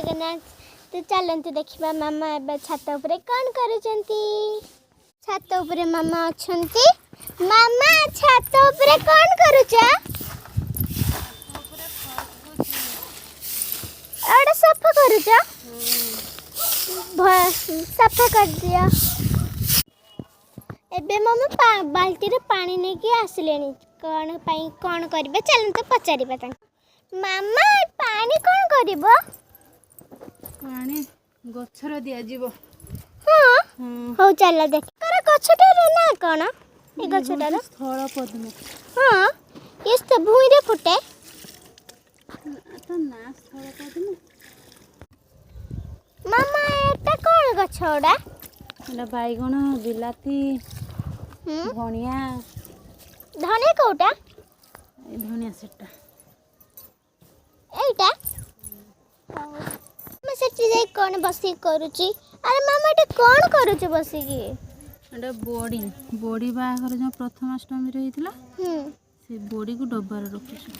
ଜଗନ୍ନାଥ। ତ ଚାଲନ୍ତୁ ଦେଖିବା ମାମା ଏବେ ଛାତ ଉପରେ କ'ଣ କରୁଛନ୍ତି। ଛାତ ଉପରେ ମାମା ଅଛନ୍ତି। ମାମା, ଛାତ ଉପରେ କ'ଣ କରୁଛ? ଏଇଟା ସଫା କରୁଛ? ସଫା କରିଦିଅ। ଏବେ ମାମା ବାଲ୍ଟିରେ ପାଣି ନେଇକି ଆସିଲେଣି। କ'ଣ ପାଇଁ, କ'ଣ କରିବେ, ଚାଲନ୍ତୁ ପଚାରିବା ତାଙ୍କୁ। ମାମା, ପାଣି କ'ଣ କରିବ? ପାଣି ଗଛର ଦିଆଯିବ। ହଁ? ହଁ। ହଉ, ଚାଲ ଦେଖ। ଗଛଟାର ନା କ'ଣ? ଏ ଗଛଟାର ସ୍ଥଳ ପଦ୍ମ। ହଁ, ଇଏ ତ ଭୂଇଁରେ ଫୁଟେ। ତା ନାଁ ସ୍ଥଳ ପଦ୍ମ। ମାମା, ଏଟା କ'ଣ ଗଛ ଗୁଡ଼ା? ଏଟା ବାଇଗଣ, ବିଲାତି, ଧଣିଆ। ଧନିଆ କୋଉଟା? ଏ ଧଣିଆ ସେଟା। ଏଇଟା? ମାମା ସେଠି ଯାଇ କ'ଣ ବସିକି କରୁଛି? ଆରେ ମାମା, ଏଟା କ'ଣ କରୁଛୁ ବସିକି? ଏଟା ବଡ଼ି। ବଡ଼ି ବାହାଘର ଯେଉଁ ପ୍ରଥମାଷ୍ଟମୀରେ ହେଇଥିଲା, ସେ ବଡ଼ିକୁ ଡବାରେ ରଖୁଛୁ।